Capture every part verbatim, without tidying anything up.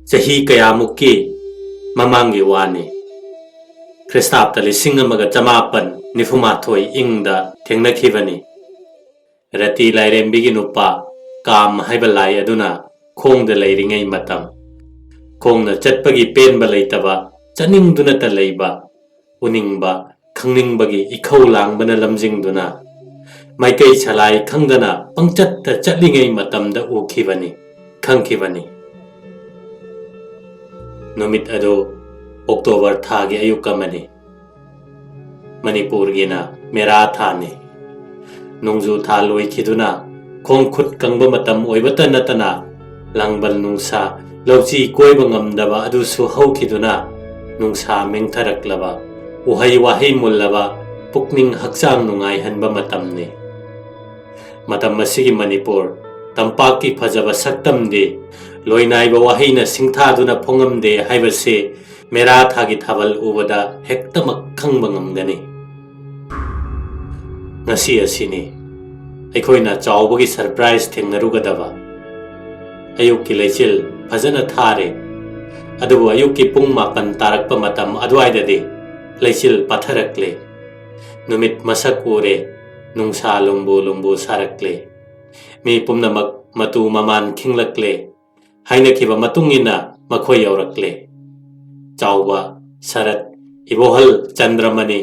ꯆꯍꯤ ꯀꯌꯥꯃꯨꯛꯀꯤ ꯃꯃꯥꯡꯒꯤ ꯋꯥꯅꯤ꯫ ꯈ꯭ꯔꯤꯁꯇꯥꯕꯇ ꯂꯤꯁꯤꯡ ꯑꯃꯒ ꯆꯃꯥꯄꯟ ꯅꯤꯐꯨ ꯃꯥꯊꯣꯏ ꯏꯪꯗ ꯊꯦꯡꯅꯈꯤꯕꯅꯤ꯫ ꯔꯇꯤ ꯂꯥꯏꯔꯦꯝꯕꯤꯒꯤ ꯅꯨꯄꯥ ꯀꯥꯝ ꯍꯥꯏꯕ ꯂꯥꯏ ꯑꯗꯨꯅ ꯈꯣꯡꯗ ꯂꯩꯔꯤꯉꯩ ꯃꯇꯝ, ꯈꯣꯡꯅ ꯆꯠꯄꯒꯤ ꯄꯦꯟꯕ ꯂꯩꯇꯕ, ꯆꯠꯅꯤꯡꯗꯨꯅꯇ ꯂꯩꯕ, ꯎꯅꯤꯡꯕ, ꯈꯪꯅꯤꯡꯕꯒꯤ ꯏꯈꯧ ꯂꯥꯡꯕꯅ ꯂꯝꯖꯤꯡꯗꯨꯅ, ꯃꯥꯏꯀꯩ ꯁꯂꯥꯏ ꯈꯪꯗꯅ ꯄꯪꯆꯠꯇ ꯆꯠꯂꯤꯉꯩ ꯃꯇꯝꯗ ꯎꯈꯤꯕꯅꯤ, ꯈꯪꯈꯤꯕꯅꯤ꯫ ꯅꯨꯃꯤꯠ ꯑꯗꯨ ꯑꯣꯛꯇꯣꯕꯔ ꯊꯥꯒꯤ ꯑꯌꯨꯛ ꯑꯃꯅꯤ꯫ ꯃꯅꯤꯄꯨꯔꯒꯤꯅ ꯃꯦꯔꯥ ꯊꯥꯅꯤ꯫ ꯅꯣꯡꯖꯨ ꯊꯥ ꯂꯣꯏꯈꯤꯗꯨꯅ ꯈꯣꯡ ꯈꯨꯠ ꯀꯪꯕ ꯃꯇꯝ ꯑꯣꯏꯕꯇ ꯅꯠꯇꯅ, ꯂꯥꯡꯕꯜ ꯅꯨꯡꯁꯥ, ꯂꯧꯆꯤ ꯀꯣꯏꯕ ꯉꯝꯗꯕ ꯑꯗꯨꯁꯨ ꯍꯧꯈꯤꯗꯨꯅ, ꯅꯨꯡꯁꯥ ꯃꯦꯡꯊꯔꯛꯂꯕ, ꯎꯍꯩ ꯋꯥꯍꯩ ꯃꯨꯜꯂꯕ, ꯄꯨꯛꯅꯤꯡ ꯍꯛꯆꯥꯡ ꯅꯨꯡꯉꯥꯏꯍꯟꯕ ꯃꯇꯝꯅꯤ꯫ ꯃꯇꯝ ꯑꯁꯤꯒꯤ ꯃꯅꯤꯄꯨꯔ, ꯇꯝꯄꯥꯛꯀꯤ ꯐꯖꯕ ꯁꯛꯇꯝꯗꯤ ꯂꯣꯏꯅꯥꯏꯕ ꯋꯥꯍꯩꯅ ꯁꯤꯡꯊꯥꯗꯨꯅ ꯐꯣꯡꯉꯝꯗꯦ ꯍꯥꯏꯕꯁꯤ ꯃꯦꯔꯥ ꯊꯥꯒꯤ ꯊꯥꯕꯜ ꯎꯕꯗ ꯍꯦꯛꯇꯃꯛ ꯈꯪꯕ ꯉꯝꯒꯅꯤ꯫ ꯉꯁꯤ ꯑꯁꯤꯅꯤ ꯑꯩꯈꯣꯏꯅ ꯆꯥꯎꯕꯒꯤ ꯁꯔꯄ꯭ꯔꯥꯏꯖ ꯊꯦꯡꯅꯔꯨꯒꯗꯕ꯫ ꯑꯌꯨꯛꯀꯤ ꯂꯩꯆꯤꯜ ꯐꯖꯅ ꯊꯥꯔꯦ, ꯑꯗꯨꯕꯨ ꯑꯌꯨꯛꯀꯤ ꯄꯨꯡ ꯃꯥꯄꯟ ꯇꯥꯔꯛꯄ ꯃꯇꯝ ꯑꯗꯨꯋꯥꯏꯗꯗꯤ ꯂꯩꯆꯤꯜ ꯄꯥꯊꯔꯛꯂꯦ꯫ ꯅꯨꯃꯤꯠ ꯃꯁꯛ ꯎꯔꯦ, ꯅꯨꯡꯁꯥ ꯂꯨꯝꯕꯨ ꯂꯨꯝꯕꯨ ꯁꯥꯔꯛꯂꯦ꯫ ꯃꯤ ꯄꯨꯝꯅꯃꯛ ꯃꯇꯨ ꯃꯃꯥꯟ ꯈꯤꯡꯂꯛꯂꯦ꯫ ꯍꯥꯏꯅꯈꯤꯕ ꯃꯇꯨꯡ ꯏꯟꯅ ꯃꯈꯣꯏ ꯌꯧꯔꯛꯂꯦ꯫ ꯆꯥꯎꯕ, ꯁꯔꯠ, ꯏꯕꯣꯍꯜ, ꯆꯟꯗ꯭ꯔꯃꯅꯤ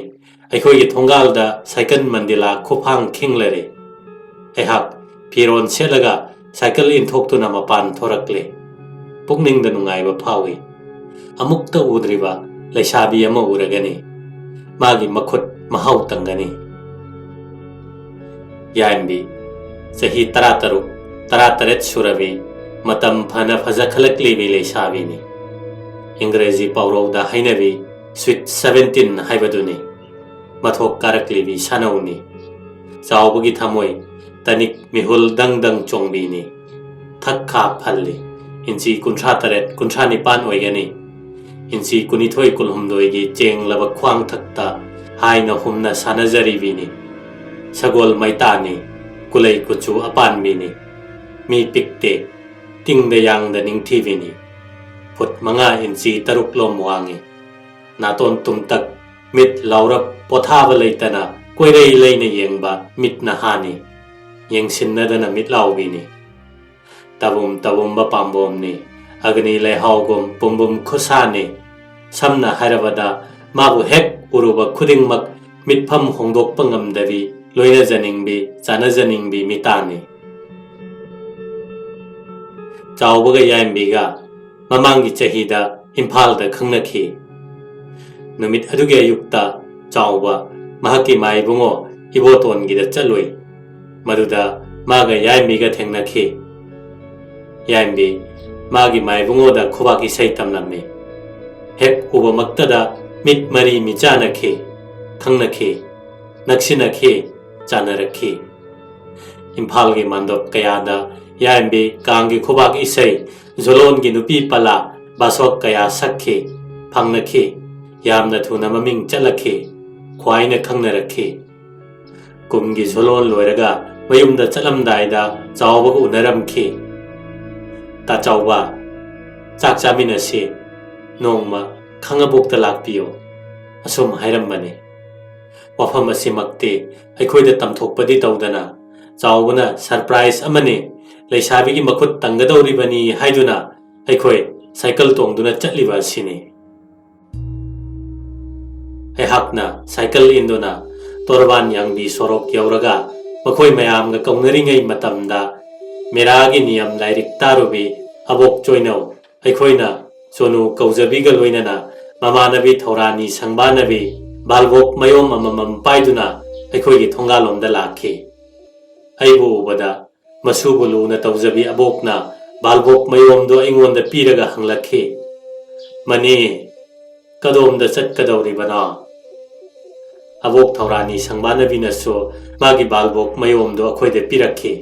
ꯑꯩꯈꯣꯏꯒꯤ ꯊꯣꯡꯒꯥꯜꯗ ꯁꯥꯏꯀꯜ ꯃꯟꯗꯤꯂꯥ ꯈꯨꯐꯥꯡ ꯈꯤꯡꯂꯔꯦ꯫ ꯑꯩꯍꯥꯛ ꯐꯤꯔꯣꯜ ꯁꯦꯠꯂꯒ ꯁꯥꯏꯀꯜ ꯏꯟꯊꯣꯛꯇꯨꯅ ꯃꯄꯥꯟ ꯊꯣꯔꯛꯂꯦ꯫ ꯄꯨꯛꯅꯤꯡꯗ ꯅꯨꯡꯉꯥꯏꯕ ꯐꯥꯎꯏ꯫ ꯑꯃꯨꯛꯇ ꯎꯗ꯭ꯔꯤꯕ ꯂꯩꯁꯥꯕꯤ ꯑꯃ ꯎꯔꯒꯅꯤ꯫ ꯃꯥꯒꯤ ꯃꯈꯨꯠ ꯃꯍꯥꯎ ꯇꯪꯒꯅꯤ꯫ ꯌꯥꯏꯝꯕꯤ, ꯆꯍꯤ ꯇꯔꯥꯇꯔꯨꯛ, ꯇꯔꯥꯇꯔꯦꯠ ꯁꯨꯔꯕꯤ, ꯃꯇꯝ ꯐꯅ ꯐꯖꯈꯠꯂꯛꯂꯤꯕꯤ ꯂꯩꯁꯥꯕꯤꯅꯤ꯫ ꯏꯪꯒ꯭ꯔꯦꯖꯤ ꯄꯥꯎꯔꯧꯗ ꯍꯥꯏꯅꯕꯤ sweet seventeen ꯍꯥꯏꯕꯗꯨꯅꯤ꯫ ꯃꯊꯣꯛ ꯀꯥꯔꯛꯂꯤꯕꯤ ꯁꯥꯅꯧꯅꯤ꯫ ꯆꯥꯎꯕꯒꯤ ꯊꯃꯣꯏ, ꯇꯅꯤꯛ ꯃꯤꯍꯨꯜ ꯗꯪ ꯗꯪ ꯆꯣꯡꯕꯤꯅꯤ꯫ ꯊꯛ ꯈꯥ ꯐꯜꯂꯤ꯫ ꯏꯟꯆꯤ ꯀꯨꯟꯊ꯭ꯔꯥ ꯇꯔꯦꯠ, ꯀꯨꯟꯊ꯭ꯔꯥ ꯅꯤꯄꯥꯟ ꯑꯣꯏꯒꯅꯤ꯫ ꯏꯟꯆꯤ ꯀꯨꯟꯅꯤꯊꯣꯏ, ꯀꯨꯟꯍꯨꯝꯗꯣꯏꯒꯤ ꯆꯦꯡꯂꯕ ꯈ꯭ꯋꯥꯡꯊꯛꯇ ꯍꯥꯏꯅ ꯍꯨꯝꯅ ꯁꯥꯟꯅꯖꯔꯤꯕꯤꯅꯤ꯫ ꯁꯒꯣꯜ ꯃꯩꯇꯥꯅꯤ, ꯀꯨꯂꯩ ꯀꯨꯆꯨ ꯑꯄꯥꯟꯕꯤꯅꯤ꯫ ꯃꯤ ꯄꯤꯛꯇꯦ, ꯇꯤꯡꯗ ꯌꯥꯡꯗ ꯅꯤꯡꯊꯤꯕꯤꯅꯤ꯫ ꯐꯨꯠ ꯃꯉꯥ ꯏꯟꯆꯤ ꯇꯔꯨꯛ ꯂꯣꯝ ꯋꯥꯡꯉꯤ꯫ ꯅꯥꯇꯣꯟ ꯇꯨꯝꯇꯛ, ꯃꯤꯠ ꯂꯥꯎꯔꯞ, ꯄꯣꯊꯥꯕ ꯂꯩꯇꯅ ꯀꯣꯏꯔꯩ ꯂꯩꯅ ꯌꯦꯡꯕ ꯃꯤꯠ ꯅꯍꯥꯅꯤ꯫ ꯌꯦꯡꯁꯤꯟꯅꯗꯅ ꯃꯤꯠ ꯂꯥꯎꯕꯤꯅꯤ꯫ ꯇꯕꯨꯝ ꯇꯕꯨꯝꯕ ꯄꯥꯝꯕꯣꯝꯅꯤ꯫ ꯑꯒꯅꯤ ꯂꯩꯍꯥꯎꯒꯨꯝ ꯄꯨꯝꯕꯨꯝ ꯈꯨꯁꯥꯅꯤ꯫ ꯁꯝꯅ ꯍꯥꯏꯔꯕꯗ, ꯃꯥꯕꯨ ꯍꯦꯛ ꯎꯔꯨꯕ ꯈꯨꯗꯤꯡꯃꯛ ꯃꯤꯠꯐꯝ ꯍꯣꯡꯗꯣꯛꯄ ꯉꯝꯗꯕꯤ, ꯂꯣꯏꯅꯖꯅꯤꯡꯕꯤ, ꯆꯥꯅꯖꯅꯤꯡꯕꯤ ꯃꯤꯇꯥꯅꯤ꯫ ꯆꯥꯎꯕꯒ ꯌꯥꯏꯝꯕꯤꯒ ꯃꯃꯥꯡꯒꯤ ꯆꯍꯤꯗ ꯏꯝꯐꯥꯜꯗ ꯈꯪꯅꯈꯤ꯫ ꯅꯨꯃꯤꯠ ꯑꯗꯨꯒꯤ ꯑꯌꯨꯛꯇ ꯆꯥꯎꯕ ꯃꯍꯥꯛꯀꯤ ꯃꯥꯏꯕꯨꯡꯉꯣ ꯏꯕꯣꯇꯣꯟꯒꯤꯗ ꯆꯠꯂꯨꯏ꯫ ꯃꯗꯨꯗ ꯃꯥꯒ ꯌꯥꯏꯝꯕꯤꯒ ꯊꯦꯡꯅꯈꯤ꯫ ꯌꯥꯏꯝꯕꯤ ꯃꯥꯒꯤ ꯃꯥꯏꯕꯨꯡꯉꯣꯗ ꯈꯨꯕꯥꯛ ꯏꯁꯩ ꯇꯝꯂꯝꯃꯤ꯫ ꯍꯦꯛ ꯎꯕꯃꯛꯇꯗ ꯃꯤꯠ ꯃꯔꯤ ꯃꯤꯆꯥꯅꯈꯤ, ꯈꯪꯅꯈꯤ, ꯅꯛꯁꯤꯟꯅꯈꯤ, ꯆꯥꯟꯅꯔꯛꯈꯤ꯫ ꯏꯝꯐꯥꯜꯒꯤ ꯃꯥꯟꯗꯣꯞ ꯀꯌꯥꯗ ꯌꯥꯏꯝꯕꯤ ꯀꯥꯡꯒꯤ ꯈꯨꯕꯥꯛ ꯏꯁꯩ, ꯖꯣꯂꯣꯟꯒꯤ ꯅꯨꯄꯤ ꯄꯂꯥ, ꯕꯥꯁꯣꯛ ꯀꯌꯥ ꯁꯛꯈꯤ, ꯐꯪꯅꯈꯤ, ꯌꯥꯝꯅ ꯊꯨꯅ ꯃꯃꯤꯡ ꯆꯠꯂꯛꯈꯤ, ꯈ꯭ꯋꯥꯏꯅ ꯈꯪꯅꯔꯛꯈꯤ꯫ ꯀꯨꯝꯒꯤ ꯖꯣꯂꯣꯟ ꯂꯣꯏꯔꯒ ꯃꯌꯨꯝꯗ ꯆꯠꯂꯝꯗꯥꯏꯗ ꯆꯥꯎꯕꯒ ꯎꯅꯔꯝꯈꯤ꯫ "ꯇꯥ ꯆꯥꯎꯕ, ꯆꯥꯛ ꯆꯥꯃꯤꯟꯅꯁꯤ, ꯅꯣꯡꯃ ꯈꯥꯡꯉꯕꯣꯛꯇ ꯂꯥꯛꯄꯤꯌꯨ," ꯑꯁꯨꯝ ꯍꯥꯏꯔꯝꯕꯅꯤ꯫ ꯋꯥꯐꯝ ꯑꯁꯤꯃꯛꯇꯤ ꯑꯩꯈꯣꯏꯗ ꯇꯝꯊꯣꯛꯄꯗꯤ ꯇꯧꯗꯅ, ꯆꯥꯎꯕꯅ "ꯁꯔꯄ꯭ꯔꯥꯏꯖ ꯑꯃꯅꯤ, ꯂꯩꯁꯥꯕꯤꯒꯤ ꯃꯈꯨꯠ ꯇꯪꯒꯗꯧꯔꯤꯕꯅꯤ" ꯍꯥꯏꯗꯨꯅ ꯑꯩꯈꯣꯏ ꯁꯥꯏꯀꯜ ꯇꯣꯡꯗꯨꯅ ꯆꯠꯂꯤꯕ ꯑꯁꯤꯅꯤ꯫ ꯑꯩꯍꯥꯛꯅ ꯁꯥꯏꯀꯜ ꯏꯟꯗꯨꯅ ꯇꯣꯔꯕꯥꯟ ꯌꯥꯡꯕꯤ ꯁꯣꯔꯣꯛ ꯌꯧꯔꯒ ꯃꯈꯣꯏ ꯃꯌꯥꯝꯒ ꯀꯧꯅꯔꯤꯉꯩ ꯃꯇꯝꯗ, ꯃꯦꯔꯥꯒꯤ ꯅꯤꯌꯝ ꯂꯥꯏꯔꯤꯛ ꯇꯥꯔꯨꯕꯤ ꯑꯕꯣꯛ ꯆꯣꯏꯅꯧ, ꯑꯩꯈꯣꯏꯅ ꯆꯣꯅꯨ ꯀꯧꯖꯕꯤꯒ ꯂꯣꯏꯅꯅ ꯃꯃꯥꯟꯅꯕꯤ ꯊꯧꯔꯥꯅꯤ ꯁꯪꯕꯥꯅꯕꯤ ꯕꯥꯜꯕꯣꯛ ꯃꯌꯣꯝ ꯑꯃꯃꯝ ꯄꯥꯏꯗꯨꯅ ꯑꯩꯈꯣꯏꯒꯤ ꯊꯣꯡꯒꯥꯜꯂꯣꯝꯗ ꯂꯥꯛꯈꯤ꯫ ꯑꯩꯕꯨ ꯎꯕꯗ ꯃꯁꯨꯕꯨ ꯂꯨꯅ ꯇꯧꯖꯕꯤ ꯑꯕꯣꯛꯅ ꯕꯥꯜꯕꯣꯛ ꯃꯌꯣꯝꯗꯨ ꯑꯩꯉꯣꯟꯗ ꯄꯤꯔꯒ ꯍꯪꯂꯛꯈꯤ, "ꯃꯅꯤ, ꯀꯗꯣꯝꯗ ꯆꯠꯀꯗꯧꯔꯤꯕꯅꯣ?" ꯑꯕꯣꯛ ꯊꯧꯔꯥꯅꯤ ꯁꯪꯕꯥꯅꯕꯤꯅꯁꯨ ꯃꯥꯒꯤ ꯕꯥꯜꯕꯣꯛ ꯃꯌꯣꯝꯗꯨ ꯑꯩꯈꯣꯏꯗ ꯄꯤꯔꯛꯈꯤ꯫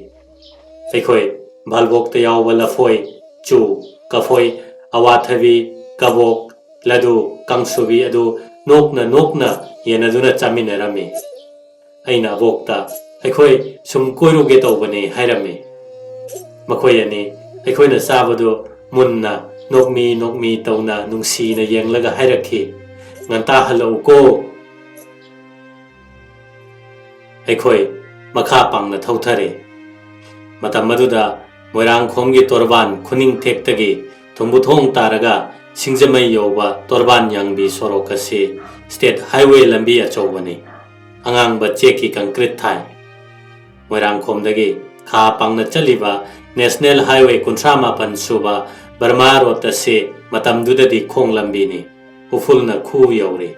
ꯑꯩꯈꯣꯏ ꯕꯥꯜꯕꯣꯛꯇ ꯌꯥꯎꯕ ꯂꯐꯣꯏ, ꯆꯨ, ꯀꯐꯣꯏ, ꯑꯋꯥꯊꯕꯤ, ꯀꯕꯣꯛ, ꯂꯗꯨ, ꯀꯥꯡꯁꯨꯕꯤ ꯑꯗꯨ ꯅꯣꯛꯅ ꯅꯣꯛꯅ ꯌꯦꯟꯅꯗꯨꯅ ꯆꯥꯃꯤꯟꯅꯔꯝꯃꯤ꯫ ꯑꯩꯅ ꯑꯕꯣꯛꯇ, "ꯑꯩꯈꯣꯏ ꯁꯨꯝ ꯀꯣꯏꯔꯨꯒꯦ ꯇꯧꯕꯅꯤ" ꯍꯥꯏꯔꯝꯃꯤ꯫ ꯃꯈꯣꯏ ꯑꯅꯤ ꯑꯩꯈꯣꯏꯅ ꯆꯥꯕꯗꯨ ꯃꯨꯟꯅ ꯅꯣꯛꯃꯤ ꯅꯣꯛꯃꯤ ꯇꯧꯅ ꯅꯨꯡꯁꯤꯅ ꯌꯦꯡꯂꯒ ꯍꯥꯏꯔꯛꯈꯤ, "ꯉꯟꯇꯥ ꯍꯜꯂꯛꯎꯀꯣ"꯫ ꯑꯩꯈꯣꯏ ꯃꯈꯥ ꯄꯥꯡꯅ ꯊꯧꯊꯔꯦ꯫ ꯃꯇꯝ ꯑꯗꯨꯗ ꯃꯣꯏꯔꯥꯡꯈꯣꯝꯒꯤ ꯇꯣꯔꯕꯥꯟ ꯈꯨꯅꯤꯡꯊꯦꯛꯇꯒꯤ ꯊꯨꯝꯕꯨꯊꯣꯡ ꯇꯥꯔꯒ ꯁꯤꯡꯖꯃꯩ ꯌꯧꯕ ꯇꯣꯔꯕꯥꯟ ꯌꯥꯡꯕꯤ ꯁꯣꯔꯣꯛ ꯑꯁꯤ state highway ꯂꯝꯕꯤ ꯑꯆꯧꯕꯅꯤ꯫ ꯑꯉꯥꯡꯕ ꯆꯦꯛꯀꯤ concrete ꯊꯥꯏ꯫ ꯃꯣꯏꯔꯥꯡꯈꯣꯝꯗꯒꯤ ꯈꯥ ꯄꯥꯡꯅ ꯆꯠꯂꯤꯕ National Highway ꯀꯨꯟꯊ꯭ꯔꯥ ꯃꯥꯄꯟ ꯁꯨꯕ ꯕꯔꯃꯥ ꯔꯣꯗ ꯑꯁꯤ ꯃꯇꯝꯗꯨꯗꯗꯤ ꯈꯣꯡ ꯂꯝꯕꯤꯅꯤ꯫ ꯎꯐꯨꯜꯅ ꯈꯨ ꯌꯧꯔꯤ꯫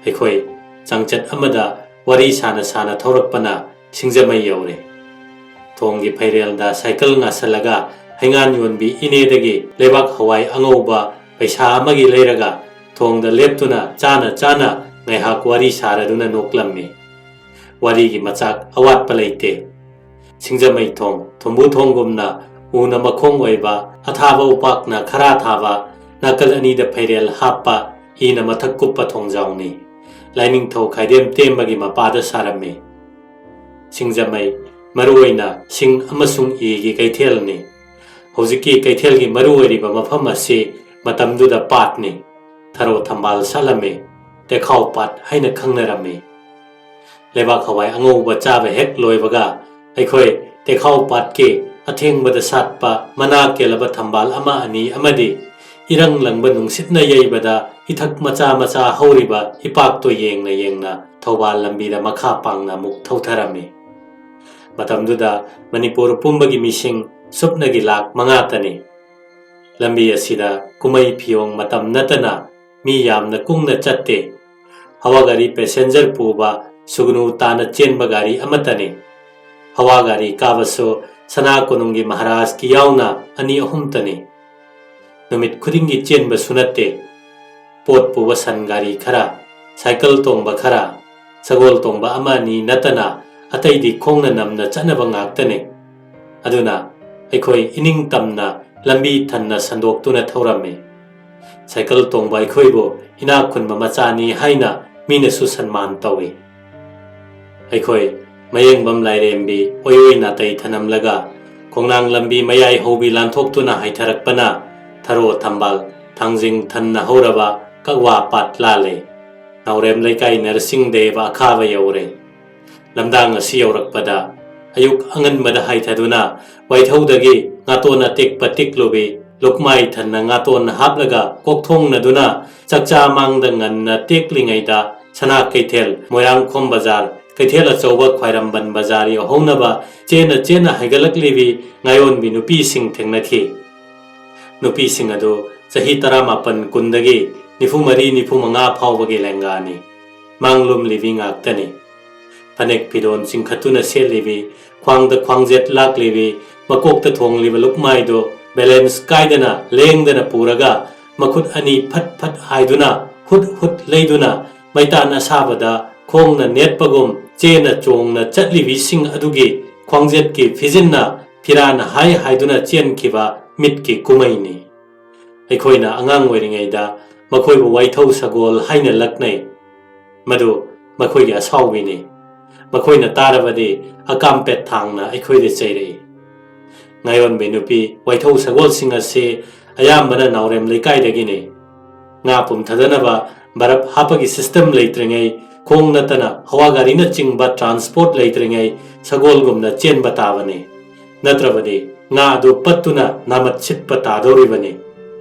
ꯑꯩꯈꯣꯏ ꯆꯥꯡꯆꯠ ꯑꯃꯗ ꯋꯥꯔꯤ ꯁꯥꯅ ꯁꯥꯅ ꯊꯧꯔꯛꯄꯅ ꯁꯤꯡꯖꯃꯩ ꯌꯧꯔꯦ꯫ ꯊꯣꯡꯒꯤ ꯐꯩꯔꯦꯜꯗ ꯁꯥꯏꯀꯜ ꯉꯥꯁꯜꯂꯒ ꯍꯩꯉꯥꯟ ꯌꯣꯟꯕꯤ ꯏꯅꯦꯗꯒꯤ ꯂꯩꯕꯥꯛ ꯍꯋꯥꯏ ꯑꯉꯧꯕ ꯄꯩꯁꯥ ꯑꯃꯒꯤ ꯂꯩꯔꯒ ꯊꯣꯡꯗ ꯂꯦꯞꯇꯨꯅ ꯆꯥꯅ ꯆꯥꯅ ꯉꯥꯏꯍꯥꯛ ꯋꯥꯔꯤ ꯁꯥꯔꯗꯨꯅ ꯅꯣꯛꯂꯝꯃꯤ꯫ ꯋꯥꯔꯤꯒꯤ ꯃꯆꯥꯛ ꯑꯋꯥꯠꯄ ꯂꯩꯇꯦ꯫ ꯁꯤꯡꯖꯃꯩ ꯊꯣꯡ, ꯊꯨꯝꯕꯨ ꯊꯣꯡꯒꯨꯝꯅ ꯎꯅ ꯃꯈꯣꯡ ꯑꯣꯏꯕ, ꯑꯊꯥꯕ ꯎꯄꯥꯛꯅ ꯈꯔꯥ ꯊꯥꯕ, ꯅꯥꯀꯜ ꯑꯅꯤꯗ ꯐꯩꯔꯦꯜ ꯍꯥꯞꯄ, ꯏꯅ ꯃꯊꯛ ꯀꯨꯞꯄ ꯊꯣꯡꯖꯥꯎꯅꯤ꯫ ꯂꯥꯏꯅꯤꯡꯊꯧ ꯈꯥꯏꯗꯦꯝ ꯇꯦꯝꯕꯒꯤ ꯃꯄꯥꯗ ꯁꯥꯔꯝꯃꯤ꯫ ꯁꯤꯡꯖꯃꯩ, ꯃꯔꯨꯑꯣꯏꯅ ꯁꯤꯡ ꯑꯃꯁꯨꯡ ꯏꯒꯤ ꯀꯩꯊꯦꯜꯅꯤ꯫ ꯍꯧꯖꯤꯛꯀꯤ ꯀꯩꯊꯦꯜꯒꯤ ꯃꯔꯨ ꯑꯣꯏꯔꯤꯕ ꯃꯐꯝ ꯑꯁꯤ ꯃꯇꯝꯗꯨꯗ ꯄꯥꯠꯅꯤ꯫ ꯊꯔꯣ ꯊꯝꯕꯥꯜ ꯁꯥꯠꯂꯝꯃꯤ꯫ ꯇꯦꯈꯥꯎ ꯄꯥꯠ ꯍꯥꯏꯅ ꯈꯪꯅꯔꯝꯃꯤ꯫ ꯂꯩꯕꯥꯛ ꯍꯋꯥꯏ ꯑꯉꯧꯕ ꯆꯥꯕ ꯍꯦꯛ ꯂꯣꯏꯕꯒ ꯑꯩꯈꯣꯏ ꯇꯦꯈꯥꯎ ꯄꯥꯠꯀꯤ ꯑꯊꯦꯡꯕꯗ ꯁꯥꯠꯄ ꯃꯅꯥ ꯀꯦꯜꯂꯕ ꯊꯝꯕꯥꯜ ꯑꯃ ꯑꯅꯤ ꯑꯃꯗꯤ ꯏꯔꯪ ꯂꯪꯕ ꯅꯨꯡꯁꯤꯠꯅ ꯌꯩꯕꯗ ꯏꯊꯛ ꯃꯆꯥ ꯃꯆꯥ ꯍꯧꯔꯤꯕ ꯏꯄꯥꯛꯇꯣ ꯌꯦꯡꯅ ꯌꯦꯡꯅ ꯊꯧꯕꯥꯜ ꯂꯝꯕꯤꯗ ꯃꯈꯥ ꯄꯥꯡꯅ ꯑꯃꯨꯛ ꯊꯧꯊꯔꯝꯃꯤ꯫ ꯃꯇꯝꯗꯨꯗ ꯃꯅꯤꯄꯨꯔ ꯄꯨꯝꯕꯒꯤ ꯃꯤꯁꯤꯡ ꯁꯨꯞꯅꯒꯤ ꯂꯥꯈ ꯃꯉꯥꯇꯅꯤ꯫ ꯂꯝꯕꯤ ꯑꯁꯤꯗ ꯀꯨꯝꯍꯩ ꯐꯤꯌꯣꯡ ꯃꯇꯝ ꯅꯠꯇꯅ ꯃꯤ ꯌꯥꯝꯅ ꯀꯨꯡꯅ ꯆꯠꯇꯦ꯫ ꯍꯋꯥ ꯒꯥꯔꯤ passenger ꯄꯨꯕ ꯁꯨꯒꯅꯨ ꯇꯥꯅ ꯆꯦꯟꯕ ꯒꯥꯔꯤ ꯑꯃꯠꯇꯅꯤ꯫ ꯍꯋꯥ ꯒꯥꯔꯤ ꯀꯥꯕꯁꯨ ꯁꯅꯥ ꯀꯣꯅꯨꯡꯒꯤ ꯃꯍꯥꯔꯥꯖꯀꯤ ꯌꯥꯎꯅ ꯑꯅꯤ ꯑꯍꯨꯝꯇꯅꯤ꯫ ꯅꯨꯃꯤꯠ ꯈꯨꯗꯤꯡꯒꯤ ꯆꯦꯟꯕꯁꯨ ꯅꯠꯇꯦ꯫ ꯄꯣꯠ ꯄꯨꯕ ꯁꯟ ꯒꯥꯔꯤ ꯈꯔ, ꯁꯥꯏꯀꯜ ꯇꯣꯡꯕ ꯈꯔ, ꯁꯒꯣꯜ ꯇꯣꯡꯕ ꯑꯃ ꯑꯅꯤ ꯅꯠꯇꯅ ꯑꯇꯩꯗꯤ ꯈꯣꯡꯅ ꯅꯝꯅ ꯆꯠꯅꯕ ꯉꯥꯛꯇꯅꯤ꯫ ꯑꯗꯨꯅ ꯑꯩꯈꯣꯏ ꯏꯅꯤꯡ ꯇꯝꯅ ꯂꯝꯕꯤ ꯊꯟꯅ ꯁꯟꯗꯣꯛꯇꯨꯅ ꯊꯧꯔꯝꯃꯤ꯫ ꯁꯥꯏꯀꯜ ꯇꯣꯡꯕ ꯑꯩꯈꯣꯏꯕꯨ ꯏꯅꯥꯛ ꯈꯨꯟꯕ ꯃꯆꯥꯅꯤ ꯍꯥꯏꯅ ꯃꯤꯅꯁꯨ ꯁꯟꯃꯥꯟ ꯇꯧꯏ꯫ ꯑꯩꯈꯣꯏ ꯃꯌꯦꯡꯕꯝ ꯂꯥꯏꯔꯦꯝꯕꯤ ꯑꯣꯏꯔꯣꯏ ꯅꯥꯇꯩ ꯊꯅꯝꯂꯒ ꯈꯣꯡꯅꯥꯡ ꯂꯝꯕꯤ ꯃꯌꯥꯏ ꯍꯧꯕꯤ ꯂꯥꯟꯊꯣꯛꯇꯨꯅ ꯍꯥꯏꯊꯔꯛꯄꯅ ꯊꯔꯣ ꯊꯝꯕꯥꯜ ꯊꯥꯡꯖꯤꯡ ꯊꯟꯅ ꯍꯧꯔꯕ ꯀꯛꯋꯥ ꯄꯥꯠ ꯂꯥꯜꯂꯦ꯫ ꯅꯥꯎꯔꯦꯝ ꯂꯩꯀꯥꯏ ꯅꯔꯁꯤꯡ ꯗꯦꯕ ꯑꯈꯥꯕ ꯌꯧꯔꯦ꯫ ꯂꯝꯗꯥꯡ ꯑꯁꯤ ꯌꯧꯔꯛꯄꯗ ꯑꯌꯨꯛ ꯑꯉꯟꯕꯗ ꯍꯥꯏꯊꯗꯨꯅ ꯋꯥꯏꯊꯧꯗꯒꯤ ꯉꯥꯇꯣꯟ ꯑꯇꯦꯛꯄ ꯇꯤꯛꯂꯨꯕꯤ ꯂꯨꯛꯃꯥꯏ ꯊꯟꯅ ꯉꯥꯇꯣꯟ ꯍꯥꯞꯂꯒ ꯀꯣꯛꯊꯣꯡꯅꯗꯨꯅ ꯆꯥꯛꯆꯥ ꯃꯥꯡꯗ ꯉꯟꯅ ꯇꯦꯛꯂꯤꯉꯩꯗ ꯁꯅꯥ ꯀꯩꯊꯦꯜ, ꯃꯣꯏꯔꯥꯡꯈꯣꯝ ꯕꯖꯥꯔ, ꯀꯩꯊꯦꯜ ꯑꯆꯧꯕ ꯈ꯭ꯋꯥꯏꯔꯝꯕꯟ ꯕꯖꯥꯔ ꯌꯧꯍꯧꯅꯕ ꯆꯦꯟꯅ ꯆꯦꯟꯅ ꯍꯥꯏꯒꯠꯂꯛꯂꯤꯕꯤ ꯉꯥꯌꯣꯟꯕꯤ ꯅꯨꯄꯤꯁꯤꯡ ꯊꯦꯡꯅꯈꯤ꯫ ꯅꯨꯄꯤꯁꯤꯡ ꯑꯗꯨ ꯆꯍꯤ ꯇꯔꯥꯃꯥꯄꯟ ꯀꯨꯟꯗꯒꯤ ꯅꯤꯐꯨ ꯃꯔꯤ ꯅꯤꯐꯨ ꯃꯉꯥ ꯐꯥꯎꯕꯒꯤ ꯂꯦꯡꯒꯥꯅꯤ꯫ ꯃꯥꯡꯂꯨꯝꯂꯤꯕꯤ ꯉꯥꯛꯇꯅꯤ꯫ ꯐꯅꯦꯛ ꯐꯤꯗꯣꯟ ꯆꯤꯡꯈꯠꯇꯨꯅ ꯁꯦꯠꯂꯤꯕꯤ, ꯈ꯭ꯋꯥꯡꯗ ꯈ꯭ꯋꯥꯡꯖꯦꯠ ꯂꯥꯛꯂꯤꯕꯤ, ꯃꯀꯣꯛꯇ ꯊꯣꯡꯂꯤꯕ ꯂꯨꯛꯃꯥꯏꯗꯨ ꯕꯦꯂꯦꯟꯁ ꯀꯥꯏꯗꯅ ꯂꯦꯡꯗꯅ ꯄꯨꯔꯒ ꯃꯈꯨꯠ ꯑꯅꯤ ꯐꯠ ꯐꯠ ꯍꯥꯏꯗꯨꯅ ꯍꯨꯠ ꯍꯨꯠ ꯂꯩꯗꯨꯅ ꯃꯩꯇꯥꯟ ꯑꯁꯥꯕꯗ ꯈꯣꯡꯅ ꯅꯦꯠꯄꯒꯨꯝ ꯆꯦꯅ ꯆꯣꯡꯅ ꯆꯠꯂꯤꯕꯤꯁꯤꯡ ꯑꯗꯨꯒꯤ ꯈ꯭ꯋꯥꯡꯖꯦꯠꯀꯤ ꯐꯤꯖꯤꯟꯅ ꯐꯤꯔꯥꯟ ꯍꯥꯏ ꯍꯥꯏꯗꯨꯅ ꯆꯦꯟꯈꯤꯕ ꯃꯤꯠꯀꯤ ꯀꯨꯝꯍꯩꯅꯤ꯫ ꯑꯩꯈꯣꯏꯅ ꯑꯉꯥꯡ ꯑꯣꯏꯔꯤꯉꯩꯗ ꯃꯈꯣꯏꯕꯨ ꯋꯥꯏꯊꯧ ꯁꯒꯣꯜ ꯍꯥꯏꯅ ꯂꯛꯅꯩ꯫ ꯃꯗꯨ ꯃꯈꯣꯏꯒꯤ ꯑꯁꯥꯎꯕꯤꯅꯤ꯫ ꯃꯈꯣꯏꯅ ꯇꯥꯔꯕꯗꯤ ꯑꯀꯥꯝꯄꯦꯠ ꯊꯥꯡꯅ ꯑꯩꯈꯣꯏꯗ ꯆꯩꯔꯛꯏ꯫ ꯉꯥꯌꯣꯟꯕꯤ ꯅꯨꯄꯤ ꯋꯥꯏꯊꯧ ꯁꯒꯣꯜꯁꯤꯡ ꯑꯁꯤ ꯑꯌꯥꯝꯕꯅ ꯅꯥꯎꯔꯦꯝ ꯂꯩꯀꯥꯏꯗꯒꯤꯅꯤ꯫ ꯉꯥ ꯄꯨꯝꯊꯗꯅꯕ ꯕꯔꯞ ꯍꯥꯞꯄꯒꯤ ꯁꯤꯁꯇꯦꯝ ꯂꯩꯇ꯭ꯔꯤꯉꯩ, ꯈꯣꯡ ꯅꯠꯇꯅ ꯍꯋꯥ ꯒꯥꯔꯤꯅꯆꯤꯡꯕ ꯇ꯭ꯔꯥꯟꯁꯄꯣꯔꯠ ꯂꯩꯇ꯭ꯔꯤꯉꯩ ꯁꯒꯣꯜꯒꯨꯝꯅ ꯆꯦꯟꯕ ꯇꯥꯕꯅꯤ꯫ ꯅꯠꯇ꯭ꯔꯕꯗꯤ ꯉꯥ ꯑꯗꯨ ꯄꯠꯇꯨꯅ ꯅꯥꯃꯠ ꯁꯤꯠꯄ ꯇꯥꯗꯧꯔꯤꯕꯅꯤ꯫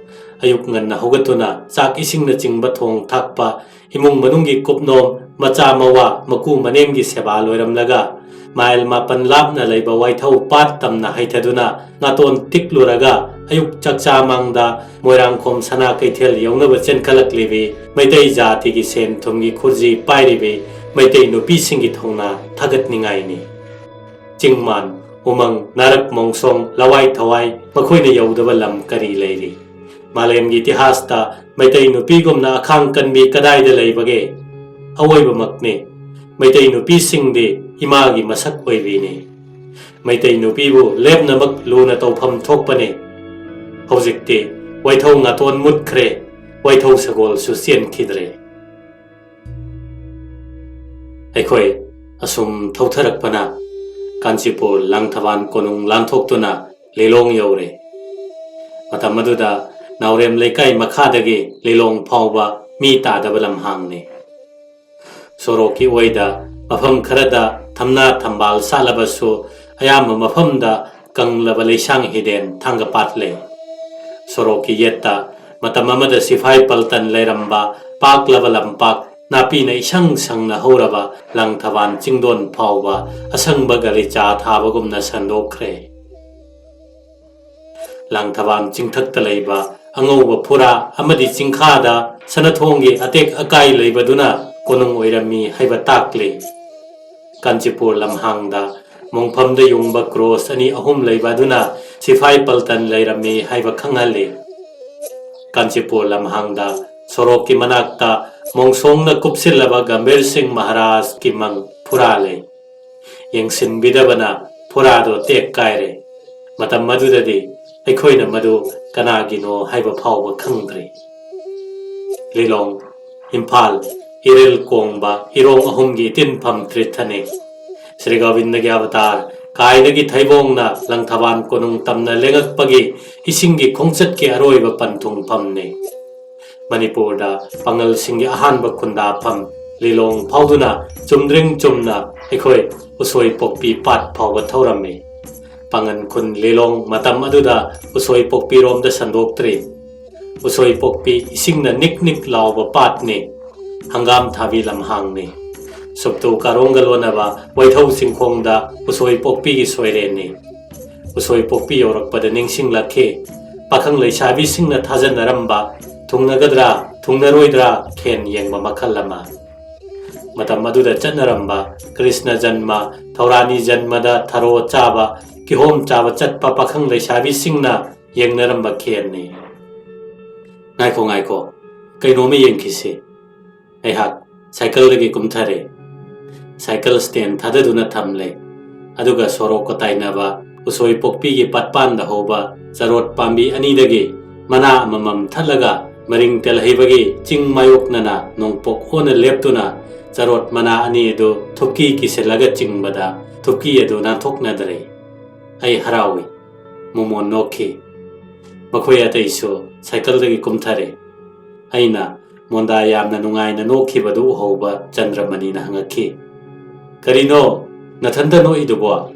ꯑꯌꯨꯛ ꯉꯟꯅ ꯍꯧꯒꯠꯇꯨꯅ ꯆꯥꯛ ꯏꯁꯤꯡꯅꯆꯤꯡꯕ ꯊꯣꯡ ꯊꯥꯛꯄ, ꯏꯃꯨꯡ ꯃꯅꯨꯡꯒꯤ ꯀꯨꯞꯅꯣꯝ, ꯃꯆꯥ ꯃꯋꯥ, ꯃꯀꯨ ꯃꯅꯦꯝꯒꯤ ꯁꯦꯕꯥ ꯂꯣꯏꯔꯝꯂꯒ ꯃꯥꯏꯜ ꯃꯥꯄꯟ ꯂꯥꯞꯅ ꯂꯩꯕ ꯋꯥꯏꯊꯧ ꯄꯥꯠ ꯇꯝꯅ ꯍꯩꯊꯗꯨꯅ ꯉꯥꯇꯣꯟ ꯇꯤꯛꯂꯨꯔꯒ ꯑꯌꯨꯛ ꯆꯥꯛꯆꯥ ꯃꯥꯡꯗ ꯃꯣꯏꯔꯥꯡꯈꯣꯝ ꯁꯅꯥ ꯀꯩꯊꯦꯜ ꯌꯧꯅꯕ ꯆꯦꯟꯈꯠꯂꯛꯂꯤꯕꯤ ꯃꯩꯇꯩ ꯖꯥꯇꯤꯒꯤ ꯁꯦꯟ ꯊꯨꯝꯒꯤ ꯈꯨꯔꯖꯤ ꯄꯥꯏꯔꯤꯕꯤ ꯃꯩꯇꯩ ꯅꯨꯄꯤꯁꯤꯡꯒꯤ ꯊꯧꯅꯥ ꯊꯥꯒꯠꯅꯤꯡꯉꯥꯏꯅꯤ꯫ ꯆꯤꯡꯃꯥꯟ, ꯎꯃꯪ, ꯅꯥꯔꯛ ꯃꯣꯡꯁꯣꯡ, ꯂꯋꯥꯏ ꯊꯋꯥꯏ ꯃꯈꯣꯏꯅ ꯌꯧꯗꯕ ꯂꯝ ꯀꯔꯤ ꯂꯩꯔꯤ? ꯃꯥꯂꯦꯝꯒꯤ ꯏꯇꯤꯍꯥꯁꯇ ꯃꯩꯇꯩ ꯅꯨꯄꯤꯒꯨꯝꯅ ꯑꯈꯥꯡ ꯀꯟꯕꯤ ꯀꯗꯥꯏꯗ ꯂꯩꯕꯒꯦ? ꯑꯋꯣꯏꯕꯃꯛꯅꯤ꯫ ꯃꯩꯇꯩ ꯅꯨꯄꯤꯁꯤꯡꯗꯤ ꯏꯃꯥꯒꯤ ꯃꯁꯛ ꯑꯣꯏꯕꯤꯅꯤ꯫ ꯃꯩꯇꯩ ꯅꯨꯄꯤꯕꯨ ꯂꯦꯞꯅꯃꯛ ꯂꯨꯅ ꯇꯧꯐꯝ ꯊꯣꯛꯄꯅꯤ꯫ ꯍꯧꯖꯤꯛꯇꯤ ꯋꯥꯏꯊꯧ ꯉꯥꯇꯣꯟ ꯃꯨꯠꯈ꯭ꯔꯦ, ꯋꯥꯏꯊꯧ ꯁꯒꯣꯜꯁꯨ ꯆꯦꯟꯈꯤꯗ꯭ꯔꯦ꯫ ꯑꯩꯈꯣꯏ ꯑꯁꯨꯝ ꯊꯧꯊꯔꯛꯄꯅ ꯀꯥꯟꯆꯤꯄꯨꯔ ꯂꯥꯡꯊꯕꯥꯟ ꯀꯣꯅꯨꯡ ꯂꯥꯟꯊꯣꯛꯇꯨꯅ ꯂꯤꯂꯣꯡ ꯌꯧꯔꯦ꯫ ꯃꯇꯝ ꯑꯗꯨꯗ ꯅꯥꯎꯔꯦꯝ ꯂꯩꯀꯥꯏ ꯃꯈꯥꯗꯒꯤ ꯂꯤꯂꯣꯡ ꯐꯥꯎꯕ ꯃꯤ ꯇꯥꯗꯕ ꯂꯝꯍꯥꯡꯅꯤ꯫ ꯁꯣꯔꯣꯛꯀꯤ ꯑꯣꯏꯗ ꯃꯐꯝ ꯈꯔꯗ ꯊꯝꯅꯥ ꯊꯝꯕꯥꯜ ꯁꯥꯠꯂꯕꯁꯨ, ꯑꯌꯥꯝꯕ ꯃꯐꯝꯗ ꯀꯪꯂꯕ ꯂꯩꯁꯥꯡ ꯍꯤꯗꯦꯟ ꯊꯥꯡꯒ ꯄꯥꯠ ꯂꯩ꯫ ꯁꯣꯔꯣꯛꯀꯤ ꯌꯦꯠꯇ ꯃꯇꯝ ꯑꯃꯗ ꯁꯤꯐꯥꯏ ꯄꯜꯇꯟ ꯂꯩꯔꯝꯕ ꯄꯥꯛꯂꯕ ꯂꯝꯄꯥꯛ, ꯅꯥꯄꯤꯅ ꯏꯁꯪ ꯁꯪꯅ ꯍꯧꯔꯕ ꯂꯪꯊꯕꯥꯜ ꯆꯤꯡꯗꯣꯟ ꯐꯥꯎꯕ ꯑꯁꯪꯕ ꯒꯂꯤꯆꯥ ꯊꯥꯕꯒꯨꯝꯅ ꯁꯟꯗꯣꯛꯈ꯭ꯔꯦ꯫ ꯂꯪꯊꯕꯥꯜ ꯆꯤꯡꯊꯛꯇ ꯂꯩꯕ ꯑꯉꯧꯕ ꯐꯨꯔꯥ ꯑꯃꯗꯤ ꯆꯤꯡꯈꯥꯗ ꯁꯅꯥꯊꯣꯡꯒꯤ ꯑꯇꯦꯛ ꯑꯀꯥꯏ ꯂꯩꯕꯗꯨꯅ ꯀꯣꯅꯨꯡ ꯑꯣꯏꯔꯝꯃꯤ ꯍꯥꯏꯕ ꯇꯥꯛꯂꯤ꯫ ꯀꯥꯟꯆꯤꯄꯨꯔ ꯂꯝꯍꯥꯡꯗ ꯃꯣꯡꯐꯝꯗ ꯌꯨꯡꯕ ꯀ꯭ꯔꯣꯁ ꯑꯅꯤ ꯑꯍꯨꯝ ꯂꯩꯕ ꯑꯗꯨꯅ ꯁꯤꯐꯥꯏ ꯄꯜꯇꯟ ꯂꯩꯔꯝꯃꯤ ꯍꯥꯏꯕ ꯈꯪꯍꯜꯂꯤ꯫ ꯀꯥꯟꯆꯤꯄꯨꯔ ꯂꯝꯍꯥꯡꯗ ꯁꯣꯔꯣꯛꯀꯤ ꯃꯅꯥꯛꯇ ꯃꯣꯡꯁꯣꯡꯅ ꯀꯨꯞꯁꯤꯜꯂꯕ ꯒꯝꯚꯤꯔ ꯁꯤꯡ ꯃꯍꯥꯔꯥꯖꯀꯤ ꯃꯪ ꯐꯨꯔꯥ ꯂꯩ꯫ ꯌꯦꯡꯁꯤꯟꯕꯤꯗꯕꯅ ꯐꯨꯔꯥꯗꯣ ꯇꯦꯛ ꯀꯥꯏꯔꯦ꯫ ꯃꯇꯝ ꯑꯗꯨꯗꯗꯤ ꯑꯩꯈꯣꯏꯅ ꯃꯗꯨ ꯀꯅꯥꯒꯤꯅꯣ ꯍꯥꯏꯕ ꯐꯥꯎꯕ ꯈꯪꯗ꯭ꯔꯤ꯫ ꯂꯤꯂꯣꯡ, ꯏꯝꯐꯥꯜ, ꯏꯔꯤꯜ ꯀꯣꯡꯕ ꯏꯔꯣꯡ ꯑꯍꯨꯝꯒꯤ ꯏꯇꯤꯟꯐꯝ ꯇ꯭ꯔꯤꯊꯅꯤ꯫ ꯁ꯭ꯔꯤ ꯒꯣꯕꯤꯟꯗꯒꯤ ꯑꯕꯇꯥꯔ ꯀꯥꯏꯗꯒꯤ ꯊꯩꯕꯣꯡꯅ ꯂꯪꯊꯕꯥꯜ ꯀꯣꯅꯨꯡ ꯇꯝꯅ ꯂꯦꯡꯉꯛꯄꯒꯤ ꯏꯁꯤꯡꯒꯤ ꯈꯣꯡꯆꯠꯀꯤ ꯑꯔꯣꯏꯕ ꯄꯟꯊꯨꯡꯐꯝꯅꯤ꯫ ꯃꯅꯤꯄꯨꯔꯗ ꯄꯥꯉꯜꯁꯤꯡꯒꯤ ꯑꯍꯥꯟꯕ ꯈꯨꯟꯗꯥꯐꯝ ꯂꯤꯂꯣꯡ ꯐꯥꯎꯗꯨꯅ ꯆꯨꯝꯗ꯭ꯔꯤꯡ ꯆꯨꯝꯅ ꯑꯩꯈꯣꯏ ꯎꯁꯣꯏ ꯄꯣꯛꯄꯤ ꯄꯥꯠ ꯐꯥꯎꯕ ꯊꯧꯔꯝꯃꯤ꯫ ꯄꯥꯉꯟ ꯈꯨꯟ ꯂꯤꯂꯣꯡ ꯃꯇꯝ ꯑꯗꯨꯗ ꯎꯁꯣꯏ ꯄꯣꯛꯄꯤꯔꯣꯝꯗ ꯁꯟꯗꯣꯛꯇ꯭ꯔꯤ꯫ ꯎꯁꯣꯏ ꯄꯣꯛꯄꯤ ꯏꯁꯤꯡꯅ ꯅꯤꯛ ꯅꯤꯛ ꯂꯥꯎꯕ ꯄꯥꯠꯅꯤ꯫ ꯍꯪꯒꯥꯝ ꯊꯥꯕꯤ ꯂꯝꯍꯥꯡꯅꯤ꯫ ꯁꯨꯞꯇꯨ ꯀꯥꯔꯣꯡꯒ ꯂꯣꯟꯅꯕ ꯋꯥꯏꯊꯧ ꯆꯤꯡꯈꯣꯡꯗ ꯎꯁꯣꯏ ꯄꯣꯛꯄꯤꯒꯤ ꯁꯣꯏꯔꯦꯟꯅꯤ꯫ ꯎꯁꯣꯏ ꯄꯣꯛꯄꯤ ꯌꯧꯔꯛꯄꯗ ꯅꯤꯡꯁꯤꯡꯂꯛꯈꯤ ꯄꯥꯈꯪ ꯂꯩꯁꯥꯕꯤꯁꯤꯡꯅ ꯊꯥꯖꯅꯔꯝꯕ ꯊꯨꯡꯅꯒꯗ꯭ꯔꯥ ꯊꯨꯡꯅꯔꯣꯏꯗ꯭ꯔꯥ ꯈꯦꯟ ꯌꯦꯡꯕ ꯃꯈꯜ ꯑꯃ꯫ ꯃꯇꯝ ꯑꯗꯨꯗ ꯆꯠꯅꯔꯝꯕ ꯀ꯭ꯔꯤꯁꯅ ꯖꯟꯃ, ꯊꯧꯔꯥꯅꯤ ꯖꯟꯃꯗ ꯊꯔꯣ ꯆꯥꯕ, ꯀꯤꯍꯣꯝ ꯆꯥꯕ ꯆꯠꯄ ꯄꯥꯈꯪ ꯂꯩꯁꯥꯕꯤꯁꯤꯡꯅ ꯌꯦꯡꯅꯔꯝꯕ ꯈꯦꯟꯅꯤ꯫ "ꯉꯥꯏꯈꯣ, ꯉꯥꯏꯈꯣ, ꯀꯩꯅꯣꯝꯃ ꯌꯦꯡꯈꯤꯁꯤ꯫" ꯑꯩꯍꯥꯛ ꯁꯥꯏꯀꯜꯗꯒꯤ ꯀꯨꯝꯊꯔꯦ꯫ ꯁꯥꯏꯀꯜ ꯁ꯭ꯇꯦꯟ ꯊꯥꯗꯗꯨꯅ ꯊꯝꯂꯦ꯫ ꯑꯗꯨꯒ ꯁꯣꯔꯣꯛꯀ ꯇꯥꯏꯅꯕ ꯎꯁꯣꯏ ꯄꯣꯛꯄꯤꯒꯤ ꯄꯥꯠꯄꯥꯟꯗ ꯍꯧꯕ ꯆꯔꯣꯠ ꯄꯥꯝꯕꯤ ꯑꯅꯤꯗꯒꯤ ꯃꯅꯥ ꯑꯃꯃꯝ ꯊꯠꯂꯒ ꯃꯔꯤꯡ ꯇꯦꯜꯍꯩꯕꯒꯤ ꯆꯤꯡ ꯃꯥꯌꯣꯛꯅꯅ ꯅꯣꯡꯄꯣꯛ ꯑꯣꯟꯅ ꯂꯦꯞꯇꯨꯅ ꯆꯔꯣꯠ ꯃꯅꯥ ꯑꯅꯤ ꯑꯗꯨ ꯊꯨꯞꯀꯤ ꯀꯤꯁꯤꯜꯂꯒ ꯆꯤꯡꯕꯗ ꯊꯨꯞꯀꯤ ꯑꯗꯨ ꯅꯥꯟꯊꯣꯛꯅꯗ꯭ꯔꯦ꯫ ꯑꯩ ꯍꯔꯥꯎꯏ꯫ ꯃꯣꯃꯣꯟ ꯅꯣꯛꯈꯤ꯫ ꯃꯈꯣꯏ ꯑꯇꯩꯁꯨ ꯁꯥꯏꯀꯜꯗꯒꯤ ꯀꯨꯝꯊꯔꯦ꯫ ꯑꯩꯅ ꯃꯣꯟꯗꯥ ꯌꯥꯝꯅ ꯅꯨꯡꯉꯥꯏꯅ ꯅꯣꯛꯈꯤꯕꯗꯨ ꯎꯍꯧꯕ ꯆꯟꯗ꯭ꯔꯃꯅꯤꯅ ꯍꯪꯉꯛꯈꯤ, "ꯀꯔꯤꯅꯣ ꯅꯊꯟꯇ ꯅꯣꯛꯏꯗꯨꯕꯣ?"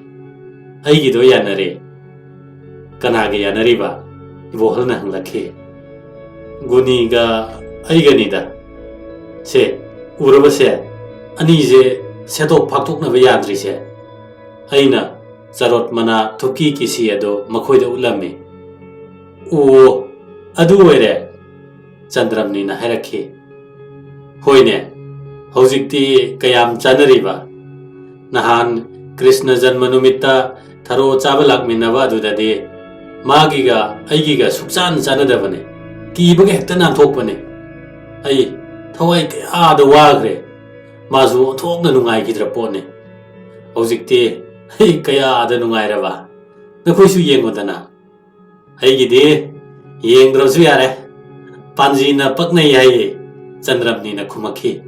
"ꯑꯩꯒꯤꯗꯣ ꯌꯥꯅꯔꯦ꯫" "ꯀꯅꯥꯒ ꯌꯥꯅꯔꯤꯕ?" ꯏꯕꯣꯍꯜꯅ ꯍꯪꯂꯛꯈꯤ꯫ "ꯒꯨꯅꯤꯒ ꯑꯩꯒꯅꯤꯗ꯫ ꯁꯦ, ꯎꯔꯕꯁꯦ? ꯑꯅꯤꯁꯦ ꯁꯦꯠꯇꯣꯛ ꯐꯥꯛꯇꯣꯛꯅꯕ ꯌꯥꯗ꯭ꯔꯤꯁꯦ꯫" ꯑꯩꯅ ꯆꯔꯣꯠ ꯃꯅꯥ ꯊꯨꯞꯀꯤ ꯀꯤꯁꯤ ꯑꯗꯨ ꯃꯈꯣꯏꯗ ꯎꯠꯂꯝꯃꯤ꯫ "ꯑꯣ, ꯑꯗꯨ ꯑꯣꯏꯔꯦ?" ꯆꯟꯗ꯭ꯔꯝꯅꯤꯅ ꯍꯥꯏꯔꯛꯈꯤ꯫ "ꯍꯣꯏꯅꯦ, ꯍꯧꯖꯤꯛꯇꯤ ꯀꯌꯥꯝ ꯆꯥꯅꯔꯤꯕ? ꯅꯍꯥꯟ ꯀ꯭ꯔꯤꯁꯅ ꯖꯟꯃ ꯅꯨꯃꯤꯠꯇ ꯊꯔꯣ ꯆꯥꯕ ꯂꯥꯛꯃꯤꯟꯅꯕ ꯑꯗꯨꯗꯗꯤ ꯃꯥꯒꯤꯒ ꯑꯩꯒꯤꯒ ꯁꯨꯛꯆꯥꯟ ꯆꯥꯟꯅꯗꯕꯅꯦ꯫ ꯀꯤꯕꯒ ꯍꯦꯛꯇ ꯅꯥꯟꯊꯣꯛꯄꯅꯦ꯫ ꯑꯩ ꯊꯋꯥꯏ ꯀꯌꯥꯗ ꯋꯥꯈ꯭ꯔꯦ꯫ ꯃꯥꯁꯨ ꯑꯣꯟꯊꯣꯛꯅ ꯅꯨꯡꯉꯥꯏꯈꯤꯗ꯭ꯔ ꯄꯣꯠꯅꯤ꯫ ꯍꯧꯖꯤꯛꯇꯤ ꯑꯩ ꯀꯌꯥꯗ ꯅꯨꯡꯉꯥꯏꯔꯕ꯫ ꯅꯈꯣꯏꯁꯨ ꯌꯦꯡꯉꯨꯗꯅ꯫" "ꯑꯩꯒꯤꯗꯤ ꯌꯦꯡꯗ꯭ꯔꯁꯨ ꯌꯥꯔꯦ, ꯄꯥꯟꯖꯤꯅ ꯄꯛꯅꯩ ꯍꯥꯏꯌꯦ," ꯆꯟꯗ꯭ꯔꯝꯅꯤꯅ ꯈꯨꯝꯃꯛꯈꯤ꯫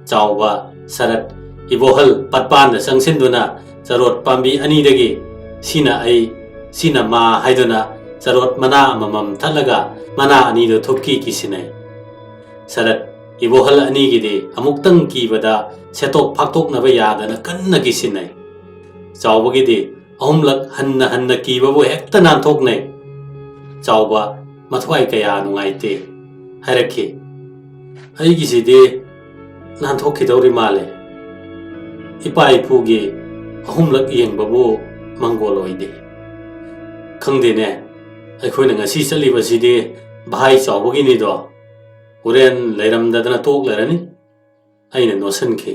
ꯆꯥꯎꯕ, ꯁꯔꯠ, ꯏꯕꯣꯍꯜ ꯄꯠꯄꯥꯟꯗ ꯆꯪꯁꯤꯟꯗꯨꯅ ꯆꯔꯣꯠ ꯄꯥꯝꯕꯤ ꯑꯅꯤꯗꯒꯤ ꯁꯤꯅ ꯑꯩ, ꯁꯤꯅ ꯃꯥ ꯍꯥꯏꯗꯨꯅ ꯆꯔꯣꯠ ꯃꯅꯥ ꯑꯃꯃꯝ ꯊꯠꯂꯒ ꯃꯅꯥ ꯑꯅꯤꯗꯨ ꯊꯨꯞꯀꯤ ꯀꯤꯁꯤꯟꯅꯩ꯫ ꯁꯔꯠ, ꯏꯕꯣꯍꯜ ꯑꯅꯤꯒꯤꯗꯤ ꯑꯃꯨꯛꯇꯪ ꯀꯤꯕꯗ ꯁꯦꯠꯇꯣꯛ ꯐꯥꯛꯇꯣꯛꯅꯕ ꯌꯥꯗꯅ ꯀꯟꯅ ꯀꯤꯁꯤꯟꯅꯩ꯫ ꯆꯥꯎꯕꯒꯤꯗꯤ ꯑꯍꯨꯝꯂꯛ ꯍꯟꯅ ꯍꯟꯅ ꯀꯤꯕꯕꯨ ꯍꯦꯛꯇ ꯅꯥꯟꯊꯣꯛꯅꯩ꯫ ꯆꯥꯎꯕ ꯃꯊ꯭ꯋꯥꯏ ꯀꯌꯥ ꯅꯨꯡꯉꯥꯏꯇꯦ ꯍꯥꯏꯔꯛꯈꯤ꯫ "ꯑꯩꯒꯤꯁꯤꯗꯤ ꯅꯥꯟꯊꯣꯛꯈꯤꯗꯧꯔꯤ ꯃꯥꯜꯂꯦ꯫ ꯏꯄꯥ ꯏꯄꯨꯒꯤ ꯑꯍꯨꯝꯂꯛ ꯌꯦꯡꯕꯕꯨ ꯃꯪꯒꯣꯜ ꯑꯣꯏꯗꯦ꯫ ꯈꯪꯗꯦꯅꯦ, ꯑꯩꯈꯣꯏꯅ ꯉꯁꯤ ꯆꯠꯂꯤꯕꯁꯤꯗꯤ ꯚꯥꯏ ꯆꯥꯎꯕꯒꯤꯅꯤꯗꯣ꯫ ꯍꯣꯔꯦꯟ ꯂꯩꯔꯝꯗꯗꯅ ꯇꯣꯛ ꯂꯩꯔꯅꯤ꯫" ꯑꯩꯅ ꯅꯣꯠꯁꯟꯈꯤ꯫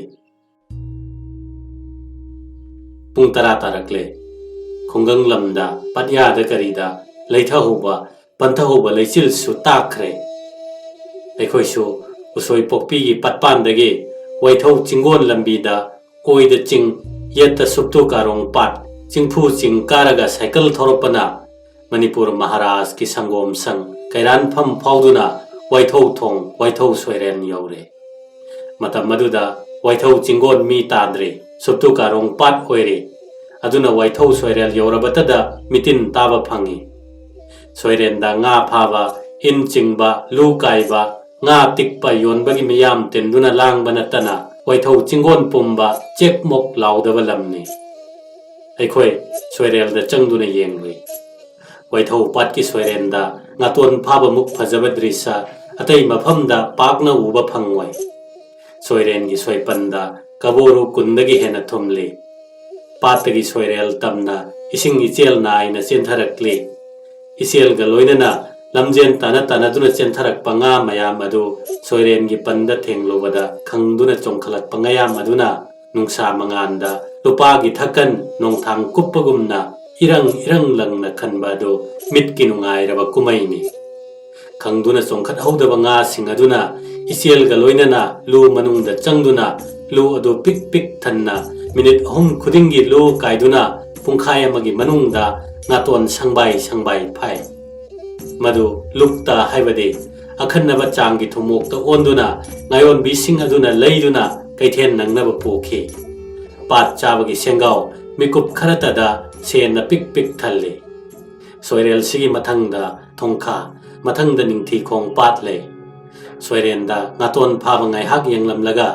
ꯄꯨꯡ ꯇꯔꯥ ꯇꯥꯔꯛꯂꯦ꯫ ꯈꯨꯡꯒꯪ ꯂꯝꯗ, ꯄꯠꯌꯥꯗ ꯀꯔꯤꯗ ꯂꯩꯊꯍꯧꯕ, ꯄꯟꯊꯍꯧꯕ ꯂꯩꯆꯤꯜꯁꯨ ꯇꯥꯛꯈ꯭ꯔꯦ꯫ ꯑꯩꯈꯣꯏꯁꯨ ꯎꯁꯣꯏ ꯄꯣꯛꯄꯤꯒꯤ ꯄꯠꯄꯥꯟꯗꯒꯤ ꯋꯥꯏꯊꯧ ꯆꯤꯡꯒꯣꯟ ꯂꯝꯕꯤꯗ ꯑꯣꯏꯗ ꯆꯤꯡ, ꯌꯦꯠꯇ ꯁꯨꯞꯇꯨ ꯀꯥꯔꯣꯡ ꯄꯥꯠ, ꯆꯤꯡꯐꯨ ꯆꯤꯡ ꯀꯥꯔꯒ ꯁꯥꯏꯀꯜ ꯊꯧꯔꯛꯄꯅ ꯃꯅꯤꯄꯨꯔ ꯃꯍꯥꯔꯥꯖꯀꯤ ꯁꯪꯒꯣꯝ ꯁꯪ ꯀꯩꯔꯥꯟꯐꯝ ꯐꯥꯎꯗꯨꯅ ꯋꯥꯏꯊꯧ ꯊꯣꯡ, ꯋꯥꯏꯊꯧ ꯁꯣꯏꯔꯦꯟ ꯌꯧꯔꯦ꯫ ꯃꯇꯝ ꯑꯗꯨꯗ ꯋꯥꯏꯊꯧ ꯆꯤꯡꯒꯣꯟ ꯃꯤ ꯇꯥꯗ꯭ꯔꯤ, ꯁꯨꯞꯇꯨ ꯀꯥꯔꯣꯡ ꯄꯥꯠ ꯑꯣꯏꯔꯤ꯫ ꯑꯗꯨꯅ ꯋꯥꯏꯊꯧ ꯁꯣꯏꯔꯦꯜ ꯌꯧꯔꯕꯇꯗ ꯃꯤꯇꯤꯟ ꯇꯥꯕ ꯐꯪꯏ꯫ ꯁꯣꯏꯔꯦꯟꯗ ꯉꯥ ꯐꯥꯕ, ꯏꯟ ꯆꯤꯡꯕ, ꯂꯨ ꯀꯥꯏꯕ, ꯉꯥ ꯇꯤꯛꯄ ꯌꯣꯟꯕꯒꯤ ꯃꯤꯌꯥꯝ ꯇꯤꯟꯗꯨꯅ ꯂꯥꯡꯕ ꯅꯠꯇꯅ ꯋꯥꯏꯊꯧ ꯆꯤꯡꯒꯣꯟ ꯄꯨꯝꯕ ꯆꯦꯛꯃꯣꯛ ꯂꯥꯎꯗꯕ ꯂꯝꯅꯤ꯫ ꯑꯩꯈꯣꯏ ꯁꯣꯏꯔꯦꯜꯗ ꯆꯪꯗꯨꯅ ꯌꯦꯡꯂꯨꯏ꯫ ꯋꯥꯏꯊꯧ ꯄꯥꯠꯀꯤ ꯁꯣꯏꯔꯦꯟꯗ ꯉꯥꯇꯣꯟ ꯐꯥꯕꯃꯨꯛ ꯐꯖꯕ ꯗ꯭ꯔꯤꯁ ꯑꯇꯩ ꯃꯐꯝꯗ ꯄꯥꯛꯅ ꯎꯕ ꯐꯪꯉꯣꯏ꯫ ꯁꯣꯏꯔꯦꯟꯒꯤ ꯁꯣꯏꯄꯟꯗ ꯀꯕꯣꯔꯨ ꯀꯨꯟꯗꯒꯤ ꯍꯦꯟꯅ ꯊꯨꯝꯂꯤ꯫ ꯄꯥꯠꯇꯒꯤ ꯁꯣꯏꯔꯦꯜ ꯇꯝꯅ ꯏꯁꯤꯡ ꯏꯆꯦꯜ ꯅꯥꯏꯅ ꯆꯦꯟꯊꯔꯛꯂꯤ꯫ ꯏꯆꯦꯜꯒ ꯂꯣꯏꯅꯅ ꯂꯝꯖꯦꯟ ꯇꯥꯅ ꯇꯥꯅꯗꯨꯅ ꯆꯦꯟꯊꯔꯛꯄ ꯉꯥ ꯃꯌꯥꯝ ꯑꯗꯨ ꯁꯣꯏꯔꯦꯟꯒꯤ ꯄꯟꯗ ꯊꯦꯡꯂꯨꯕꯗ ꯈꯪꯗꯨꯅ ꯆꯣꯡꯈꯠꯂꯛꯄ ꯉꯥꯌꯥꯝ ꯑꯗꯨꯅ ꯅꯨꯡꯁꯥ ꯃꯉꯥꯟꯗ ꯂꯨꯄꯥꯒꯤ ꯊꯛꯀꯟ ꯅꯣꯡꯊꯥꯡ ꯀꯨꯞꯄꯒꯨꯝꯅ ꯏꯔꯪ ꯏꯔꯪ ꯂꯪꯅ ꯈꯟꯕ ꯑꯗꯨ ꯃꯤꯠꯀꯤ ꯅꯨꯡꯉꯥꯏꯔꯕ ꯀꯨꯝꯍꯩꯅꯤ꯫ ꯈꯪꯗꯨꯅ ꯆꯣꯡꯈꯠꯍꯧꯗꯕ ꯉꯥꯁꯤꯡ ꯑꯗꯨꯅ ꯏꯆꯦꯜꯒ ꯂꯣꯏꯅꯅ ꯂꯨ ꯃꯅꯨꯡꯗ ꯆꯪꯗꯨꯅ ꯂꯨ ꯑꯗꯨ ꯄꯤꯛ ꯄꯤꯛ ꯊꯟꯅ ꯃꯤꯅꯤꯠ ꯑꯍꯨꯝ ꯈꯨꯗꯤꯡꯒꯤ ꯂꯨ ꯀꯥꯏꯗꯨꯅ ꯄꯨꯡꯈꯥꯏ ꯑꯃꯒꯤ ꯃꯅꯨꯡꯗ ꯉꯥꯇꯣꯟ ꯁꯪꯕꯥꯏ ꯁꯪꯕꯥꯏ ꯐꯥꯏ꯫ ꯃꯗꯨ ꯂꯨꯛꯇ ꯍꯥꯏꯕꯗꯤ ꯑꯈꯟꯅꯕ ꯆꯥꯡꯒꯤ ꯊꯨꯝꯃꯣꯛꯇ ꯑꯣꯟꯗꯨꯅ ꯉꯥꯌꯣꯟꯕꯤꯁꯤꯡ ꯑꯗꯨꯅ ꯂꯩꯗꯨꯅ ꯀꯩꯊꯦꯜ ꯅꯪꯅꯕ ꯄꯨꯈꯤ꯫ ꯄꯥꯠ ꯆꯥꯕꯒꯤ ꯁꯦꯡꯒꯥꯎ ꯃꯤꯀꯨꯞ ꯈꯔꯇꯗ ꯁꯦꯟꯅ ꯄꯤꯛ ꯄꯤꯛ ꯊꯜꯂꯤ꯫ ꯁꯣꯏꯔꯦꯜꯁꯤꯒꯤ ꯃꯊꯪꯗ ꯊꯣꯡꯈꯥ, ꯃꯊꯪꯗ ꯅꯤꯡꯊꯤꯈꯣꯡ ꯄꯥꯠ ꯂꯩ꯫ ꯁꯣꯏꯔꯦꯟꯗ ꯉꯥꯇꯣꯟ ꯐꯥꯕ ꯉꯥꯏꯍꯥꯛ ꯌꯦꯡꯂꯝꯂꯒ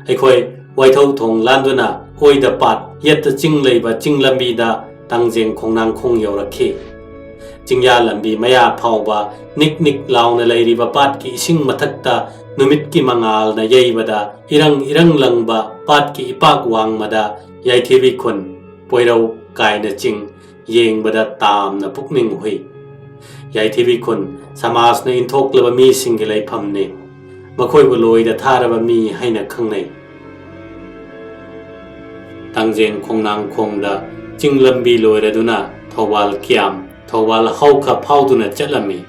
ꯑꯩꯈꯣꯏ ꯋꯥꯏꯊꯧ ꯊꯣꯡ ꯂꯥꯟꯗꯨꯅ ꯑꯣꯏꯗ ꯄꯥꯠ ꯌꯦꯠꯇ ꯆꯤꯡ ꯂꯩꯕ ꯆꯤꯡ ꯂꯝꯕꯤꯗ ꯇꯥꯡꯖꯦꯡ ꯈꯣꯡꯅꯥꯡꯈꯣꯡ ꯌꯧꯔꯛꯈꯤ꯫ ꯆꯤꯡꯌꯥ ꯂꯝꯕꯤ ꯃꯌꯥ ꯐꯥꯎꯕ ꯅꯤꯛ ꯅꯤꯛ ꯂꯥꯎꯅ ꯂꯩꯔꯤꯕ ꯄꯥꯠꯀꯤ ꯏꯁꯤꯡ ꯃꯊꯛꯇ ꯅꯨꯃꯤꯠꯀꯤ ꯃꯉꯥꯜꯅ ꯌꯩꯕꯗ ꯏꯔꯪ ꯏꯔꯪ ꯂꯪꯕ ꯄꯥꯠꯀꯤ ꯏꯄꯥꯛ ꯋꯥꯡꯃꯗ ꯌꯥꯏꯊꯤꯕꯤ ꯈꯨꯟ, ꯄꯣꯏꯔꯧ ꯀꯥꯏꯅ ꯆꯤꯡ ꯌꯦꯡꯕꯗ ꯇꯥꯝꯅ ꯄꯨꯛꯅꯤꯡ ꯍꯨꯏ꯫ ꯌꯥꯏꯊꯤꯕꯤ ꯈꯨꯟ ꯁꯃꯥꯖꯅ ꯏꯟꯊꯣꯛꯂꯕ ꯃꯤꯁꯤꯡꯒꯤ ꯂꯩꯐꯝꯅꯤ꯫ ꯃꯈꯣꯏꯕꯨ ꯂꯣꯏꯗ ꯊꯥꯔꯕ ꯃꯤ ꯍꯥꯏꯅ ꯈꯪꯅꯩ꯫ ꯇꯥꯡꯖꯦꯡ ꯈꯣꯡꯅꯥꯡꯈꯣꯡꯗ ꯆꯤꯡ ꯂꯝꯕꯤ ꯂꯣꯏꯔꯗꯨꯅ ꯊꯧꯕꯥꯜ ꯀꯤꯌꯥꯝ, ꯊꯧꯕꯥꯜ ꯍꯥꯎꯈ ꯐꯥꯎꯗꯨꯅ ꯆꯠꯂꯝꯃꯤ꯫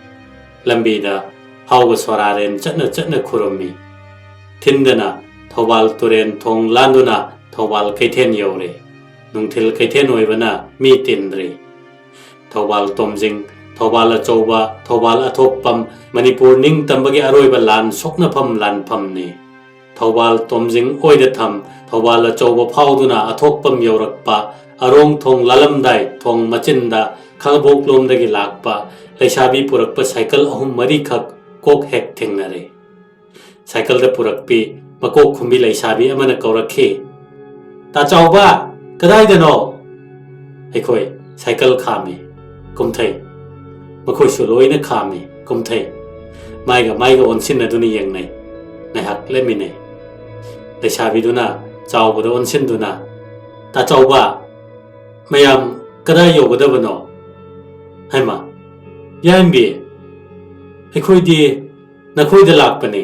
ꯂꯝꯕꯤꯗ ꯍꯥꯎꯕ ꯁꯣꯔꯥꯔꯦꯟ ꯆꯠꯅ ꯆꯠꯅ ꯈꯨꯔꯨꯝꯃꯤ꯫ ꯊꯤꯟꯗꯅ ꯊꯧꯕꯥꯜ ꯇꯨꯔꯦꯟ ꯊꯣꯡ ꯂꯥꯟꯗꯨꯅ ꯊꯧꯕꯥꯜ ꯀꯩꯊꯦꯜ ꯌꯧꯔꯦ꯫ ꯅꯨꯡꯊꯤꯜ ꯀꯩꯊꯦꯜ ꯑꯣꯏꯕꯅ ꯃꯤ ꯇꯤꯟꯗ꯭ꯔꯤ꯫ ꯊꯧꯕꯥꯜ ꯇꯣꯝꯖꯤꯡ, ꯊꯧꯕꯥꯜ ꯑꯆꯧꯕ, ꯊꯧꯕꯥꯜ ꯑꯊꯣꯛꯄꯝ, ꯃꯅꯤꯄꯨꯔ ꯅꯤꯡꯇꯝꯕꯒꯤ ꯑꯔꯣꯏꯕ ꯂꯥꯟ ꯁꯣꯛꯅꯐꯝ ꯂꯥꯟꯐꯝꯅꯤ꯫ ꯊꯧꯕꯥꯜ ꯇꯣꯝꯖꯤꯡ ꯑꯣꯏꯗ ꯊꯝ, ꯊꯧꯕꯥꯜ ꯑꯆꯧꯕ ꯐꯥꯎꯗꯨꯅ ꯑꯊꯣꯛꯄꯝ ꯌꯧꯔꯛꯄ, ꯑꯔꯣꯡ ꯊꯣꯡ ꯂꯥꯜꯂꯝꯗꯥꯏ ꯊꯣꯡ ꯃꯆꯤꯟꯗ ꯈꯥꯡꯉꯕꯣꯛꯂꯣꯝꯗꯒꯤ ꯂꯥꯛꯄ ꯂꯩꯁꯥꯕꯤ ꯄꯨꯔꯛꯄ ꯁꯥꯏꯀꯜ ꯑꯍꯨꯝ ꯃꯔꯤꯈꯛ ꯀꯣꯛ ꯍꯦꯛ ꯊꯦꯡꯅꯔꯦ꯫ ꯁꯥꯏꯀꯜꯗ ꯄꯨꯔꯛꯄꯤ ꯃꯀꯣꯛ ꯈꯨꯝꯕꯤ ꯂꯩꯁꯥꯕꯤ ꯑꯃꯅ ꯀꯧꯔꯛꯈꯤ, "ꯇꯥ ꯆꯥꯎꯕ, ꯀꯗꯥꯏꯗꯅꯣ?" ꯑꯩꯈꯣꯏ ꯁꯥꯏꯀꯜ ꯈꯥꯝꯃꯤ, ꯀꯨꯝꯊꯩ꯫ ꯃꯈꯣꯏꯁꯨ ꯂꯣꯏꯅ ꯈꯥꯝꯃꯤ, ꯀꯨꯝꯊꯩ꯫ ꯃꯥꯏꯒ ꯃꯥꯏꯒ ꯑꯣꯟꯁꯤꯟꯅꯗꯨꯅ ꯌꯦꯡꯅꯩ꯫ ꯉꯥꯏꯍꯥꯛ ꯂꯦꯞꯃꯤꯟꯅꯩ꯫ ꯂꯩꯁꯥꯕꯤꯗꯨꯅ ꯆꯥꯎꯕꯗ ꯑꯣꯟꯁꯤꯟꯗꯨꯅ, "ꯇꯥ ꯆꯥꯎꯕ, ꯃꯌꯥꯝ ꯀꯗꯥꯏ ꯌꯧꯒꯗꯕꯅꯣ?" "ꯍꯩꯃꯥ, ꯌꯥꯏꯝꯕꯤ, ꯑꯩꯈꯣꯏꯗꯤ ꯅꯈꯣꯏꯗ ꯂꯥꯛꯄꯅꯤ꯫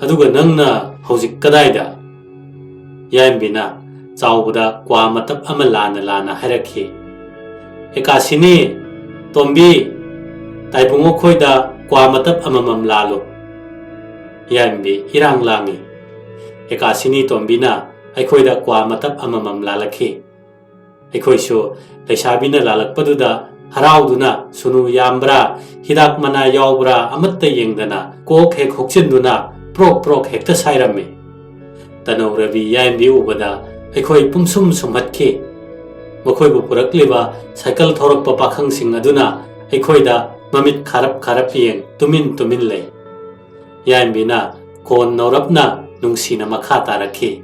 ꯑꯗꯨꯒ ꯅꯪꯅ ꯍꯧꯖꯤꯛ ꯀꯗꯥꯏꯗ?" ꯌꯥꯏꯝꯕꯤꯅ ꯆꯥꯎꯕꯗ ꯀ꯭ꯋꯥ ꯃꯇꯞ ꯑꯃ ꯂꯥꯟꯅ ꯂꯥꯟꯅ ꯍꯥꯏꯔꯛꯈꯤ꯫ "ꯑꯦꯀꯥꯁꯤꯅꯤ, ꯇꯣꯝꯕꯤ, ꯇꯥꯏꯕꯨꯡꯉꯣ ꯈꯣꯏꯗ ꯀ꯭ꯋꯥ ꯃꯇꯞ ꯑꯃꯃꯝ ꯂꯥꯜꯂꯨ꯫" ꯌꯥꯏꯝꯕꯤ ꯏꯔꯥꯡ ꯂꯥꯡꯉꯤ꯫ ꯑꯦꯀꯥꯁꯤꯅꯤ ꯇꯣꯝꯕꯤꯅ ꯑꯩꯈꯣꯏꯗ ꯀ꯭ꯋꯥ ꯃꯇꯞ ꯑꯃꯃꯝ ꯂꯥꯜꯂꯛꯈꯤ꯫ ꯑꯩꯈꯣꯏꯁꯨ ꯂꯩꯁꯥꯕꯤꯅ ꯂꯥꯜꯂꯛꯄꯗꯨꯗ ꯍꯔꯥꯎꯗꯨꯅ ꯁꯨꯅꯨ ꯌꯥꯝꯕ꯭ꯔꯥ, ꯍꯤꯗꯥꯛ ꯃꯅꯥ ꯌꯥꯎꯕ꯭ꯔꯥ ꯑꯃꯠꯇ ꯌꯦꯡꯗꯅ ꯀꯣꯛ ꯍꯦꯛ ꯍꯨꯛꯆꯤꯟꯗꯨꯅ ꯄ꯭ꯔꯣꯛ ꯄ꯭ꯔꯣꯛ ꯍꯦꯛꯇ ꯁꯥꯏꯔꯝꯃꯤ꯫ ꯇꯅꯧ ꯔꯕꯤ ꯌꯥꯏꯝꯕꯤ ꯎꯕꯗ ꯑꯩꯈꯣꯏ ꯄꯨꯝꯁꯨꯝ ꯁꯨꯝꯍꯠꯈꯤ꯫ ꯃꯈꯣꯏꯕꯨ ꯄꯨꯔꯛꯂꯤꯕ ꯁꯥꯏꯀꯜ ꯊꯧꯔꯛꯄ ꯄꯥꯈꯪꯁꯤꯡ ꯑꯗꯨꯅ ꯑꯩꯈꯣꯏꯗ ꯃꯃꯤꯠ ꯈꯥꯔꯞ ꯈꯥꯔꯞ ꯌꯦꯡ ꯇꯨꯃꯤꯟ ꯇꯨꯃꯤꯟ ꯂꯩ꯫ ꯌꯥꯏꯝꯕꯤꯅ ꯈꯣꯟ ꯅꯧꯔꯞꯅ ꯅꯨꯡꯁꯤꯅ ꯃꯈꯥ ꯇꯥꯔꯛꯈꯤ,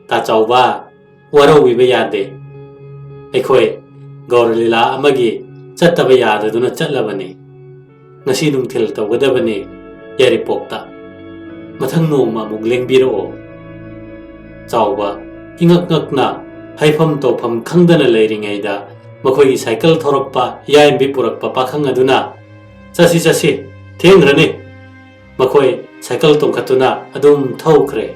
"ꯇꯥ ꯆꯥꯎꯕ, ꯋꯥꯔꯧꯕꯤꯕ ꯌꯥꯗꯦ꯫ ꯑꯩꯈꯣꯏ ꯒꯧꯔ ꯂꯤꯂꯥ ꯑꯃꯒꯤ ꯆꯠꯇꯕ ꯌꯥꯗꯗꯨꯅ ꯆꯠꯂꯕꯅꯤ꯫ ꯉꯁꯤ ꯅꯨꯡꯊꯤꯜ ꯇꯧꯒꯗꯕꯅꯤ ꯌꯥꯏꯔꯤꯄꯣꯛꯇ꯫ ꯃꯊꯪ ꯅꯣꯡꯃ ꯑꯃꯨꯛ ꯂꯦꯡꯕꯤꯔꯛꯑꯣ꯫" ꯆꯥꯎꯕ ꯏꯉꯛ ꯉꯛꯅ ꯍꯥꯏꯐꯝ ꯇꯧꯐꯝ ꯈꯪꯗꯅ ꯂꯩꯔꯤꯉꯩꯗ ꯃꯈꯣꯏꯒꯤ ꯁꯥꯏꯀꯜ ꯊꯧꯔꯛꯄ ꯌꯥꯏꯝꯕꯤ ꯄꯨꯔꯛꯄ ꯄꯥꯈꯪ ꯑꯗꯨꯅ, "ꯆꯠꯁꯤ, ꯆꯠꯁꯤ, ꯊꯦꯡꯈ꯭ꯔꯅꯤ꯫" ꯃꯈꯣꯏ ꯁꯥꯏꯀꯜ ꯇꯣꯡꯈꯠꯇꯨꯅ ꯑꯗꯨꯝ ꯊꯧꯈ꯭ꯔꯦ꯫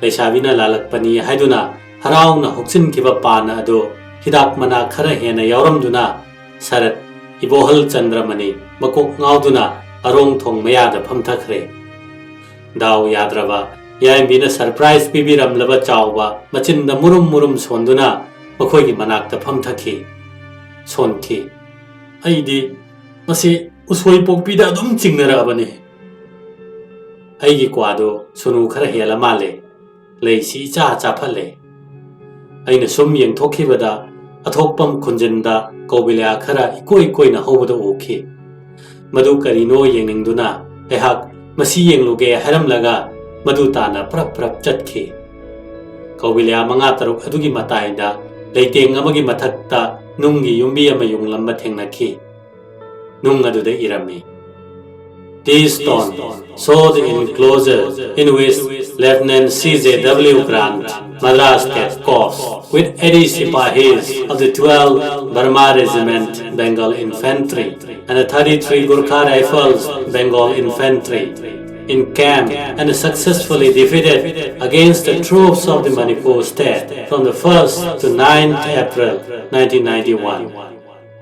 ꯂꯩꯁꯥꯕꯤꯅ ꯂꯥꯜꯂꯛꯄꯅꯤ ꯍꯥꯏꯗꯨꯅ ꯍꯔꯥꯎꯅ ꯍꯨꯛꯆꯤꯟꯈꯤꯕ ꯄꯥꯟ ꯑꯗꯨ ꯍꯤꯗꯥꯛ ꯃꯅꯥ ꯈꯔ ꯍꯦꯟꯅ ꯌꯥꯎꯔꯝꯗꯨꯅ ꯁꯔꯠ ꯏꯕꯣꯍꯜ ꯆꯟꯗ꯭ꯔꯃꯅꯤ ꯃꯀꯣꯛ ꯉꯥꯎꯗꯨꯅ ꯑꯔꯣꯡ ꯊꯣꯡ ꯃꯌꯥꯗ ꯐꯝꯊꯈ꯭ꯔꯦ꯫ ꯗꯥꯎ ꯌꯥꯗ꯭ꯔꯕ ꯌꯥꯏꯝꯕꯤꯅ ꯁꯔꯄ꯭ꯔꯥꯏꯖ ꯄꯤꯕꯤꯔꯝꯂꯕ ꯆꯥꯎꯕ ꯃꯆꯤꯟꯗ ꯃꯨꯔꯨꯝ ꯃꯨꯔꯨꯝ ꯁꯣꯟꯗꯨꯅ ꯃꯈꯣꯏꯒꯤ ꯃꯅꯥꯛꯇ ꯐꯝꯊꯈꯤ꯫ ꯁꯣꯟꯈꯤ꯫ ꯑꯩꯗꯤ ꯃꯁꯤ ꯎꯁꯣꯏ ꯄꯣꯛꯄꯤꯗ ꯑꯗꯨꯝ ꯆꯤꯡꯅꯔꯛꯑꯕꯅꯤ꯫ ꯑꯩꯒꯤ ꯀ꯭ꯋꯥꯗꯣ ꯁꯨꯅꯨ ꯈꯔ ꯍꯦꯜꯂ ꯃꯥꯜꯂꯦ꯫ ꯂꯩꯁꯤ ꯏꯆꯥ ꯆꯥꯐꯠꯂꯦ꯫ ꯑꯩꯅ ꯁꯨꯝ ꯌꯦꯡꯊꯣꯛꯈꯤꯕꯗ ꯑꯊꯣꯛꯄꯝ ꯈꯨꯟꯖꯤꯟꯗ ꯀꯧꯕꯤꯂꯥ ꯈꯔ ꯏꯀꯣꯏ ꯀꯣꯏꯅ ꯍꯧꯕꯗ ꯎꯈꯤ꯫ ꯃꯗꯨ ꯀꯔꯤꯅꯣ ꯌꯦꯡꯅꯤꯡꯗꯨꯅ ꯑꯩꯍꯥꯛ ꯃꯁꯤ ꯌꯦꯡꯂꯨꯒꯦ ꯍꯥꯏꯔꯝꯂꯒ ꯃꯗꯨ ꯇꯥꯅ ꯄ꯭ꯔꯞ ꯄ꯭ꯔꯞ ꯆꯠꯈꯤ꯫ ꯀꯧꯕꯤꯂꯥ ꯃꯉꯥ ꯇꯔꯨꯛ ꯑꯗꯨꯒꯤ ꯃꯇꯥꯏꯗ ꯂꯩꯇꯦꯡ ꯑꯃꯒꯤ ꯃꯊꯛꯇ ꯅꯨꯡꯒꯤ ꯌꯨꯝꯕꯤ ꯑꯃ ꯌꯨꯡꯂꯝꯕ ꯊꯦꯡꯅꯈꯤ꯫ ꯅꯨꯡ ꯑꯗꯨꯗ ꯏꯔꯝꯃꯤ, "This stone show the enclosure in which Lieutenant C J W Grant, Madras State Cops, with eighty Sipahis of the twelfth Burma Regiment Bengal Infantry and the thirty-three Gurkha Rifles Bengal Infantry, encamped and successfully defeated against the troops of the Manipur state from the first to ninth April nineteen ninety-one.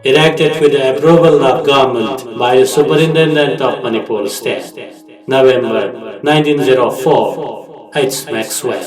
Erected with the approval of government by the Superintendent of Manipur State, November nineteen oh four, H Maxwell."